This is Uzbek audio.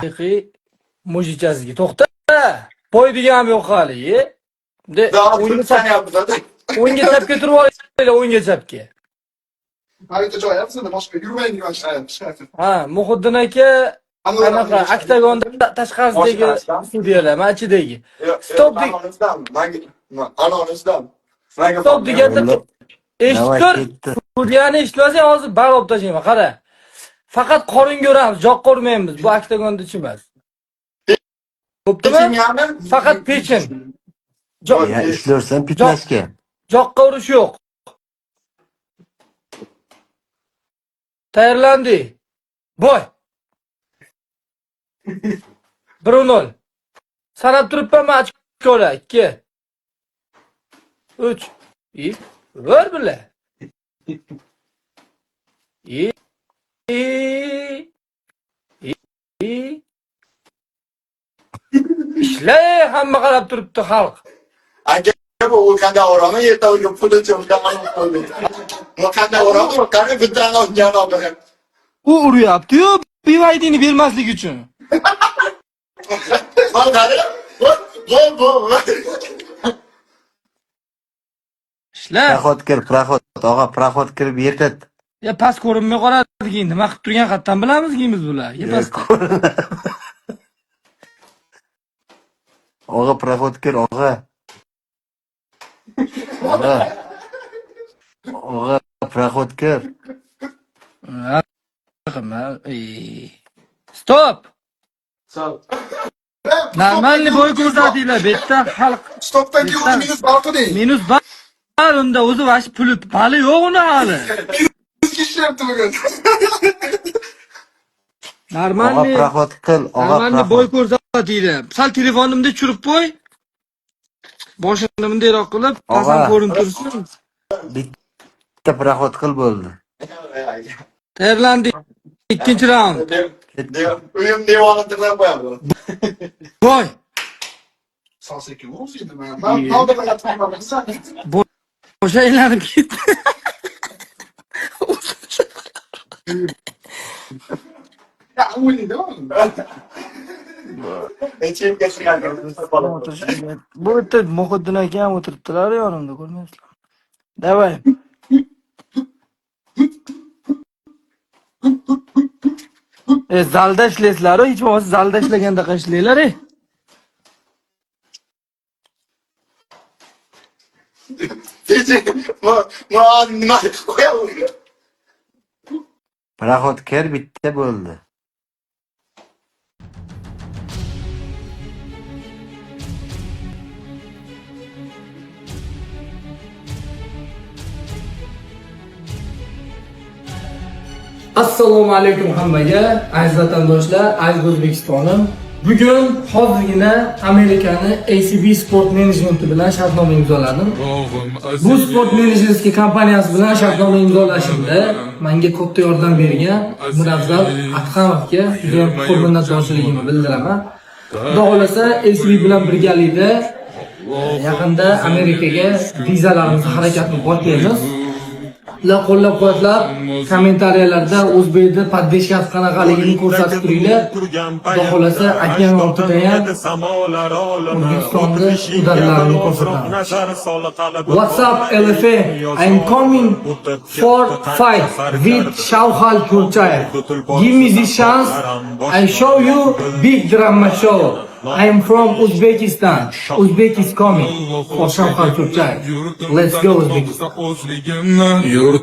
Haqiqiy mujichasiga. To'xta. Boy deganim yo'q hali. De, o'ngga chap, o'ngga chapga turib olinglar, o'ngga chapga. Harita joy yapsın da boshqa yurmaydi mana shu. Ha, Muhiddin aka anaqa oktagonda tashqarisidagi sudyalar, mana ichidagi. Stop. Stop deganda eshitib tur. Sudyani eshitmasang hozir bal olib tashlayman, qara. Faqat qoringa uramiz, joqqa urmaymiz. Bu oktagonda ichi emas. Bo'ptimi? Faqat pechin. Ya ishlarsan pitnashga. Joqqa urish yo'q. Tayyorlandik. Boy. 1-0. Sanab turibman men ochkolar. 2 3 2 1 bile. 2 2 Ishla, hamma qarab turibdi xalq. Aka, bu qanday o'rama ertaga pulicha qanday o'rama qani bittani olgan oldi. U uryapti-yu, BYD'ni bermaslik uchun. Qani bu Ishla. Проход kir, проход, og'a, проход kirib yetadi. Ya past ko'rinmay qoladi keyin nima qilib turgan qayerdan bilamiz keyin biz bular. Ya past. Og'a, проход kir, og'a. Og'a. Og'a, проход kir. Stop. Нормальный бой ko'rsatinglar. Bu yerda xalq Stopdan keyin minus bal qiling. Minus bal unda o'zi vash puli pali yo'q uni hali. Minus ishlayapti bugun. Og'a, Нормальный проход qil, og'a, нормальный бой проход. ko'rsatinglar. Sal telefonimda tushirib qo'y. Boshini bundayroq qilib, pasam Og'a. ko'rinib tursin. Bitta проход qil bo'ldi. Tayyorlandik. Ikkinchi raund. Uyim devorni tirnab qo'yadi. Boy. Sal sekin ursin endi man. Man nolda. Boshi aylanib ketdi. Ya o'ylaydi. Nechimga chiqadi. Bu yerda Muhiddin aka ham o'tiribdilar yonimda, ko'rmaysizlar. Давай. Zalda ishlaysizlar, hech bo'lmasa zalda ishlagandaqa ishlanglar. Nima qo'yadi? Проход kir, bitta bo'ldi. Assalomu alaykum hammaga, aziz vatandoshlar, aziz O'zbekistonim. Bugun hozirgina Amerikani ACB Sport Managementi bilan shartnoma imzoladim. Bu sport menejmentga kompaniyasi bilan shartnoma imzolashimda menga katta yordam bergan Murabzal Adhamovga juda ham chuqur minnatdorchiligimni bildiraman. Xudo xohlasa ACB bilan birgalikda yaqinda Amerikaga vizalarimizni harakatini boshlaymiz. Ular qo'llab-quvvatlab, kommentariyalarda o'zbekni поддержка si qanaqaligini ko'rsatib turinglar. Xudo xohlasa okean ortida ham O'zbekistonni udarlarini ko'rsatamiz. What's up, LFA? I'm coming for fight with Shavhal Kurchaev. Give me this chance. I show you big drama show. I'm from Uzbekistan. Uzbek is coming for Shavhal Kurchaev. Let's go, Uzbekistan. Yurt.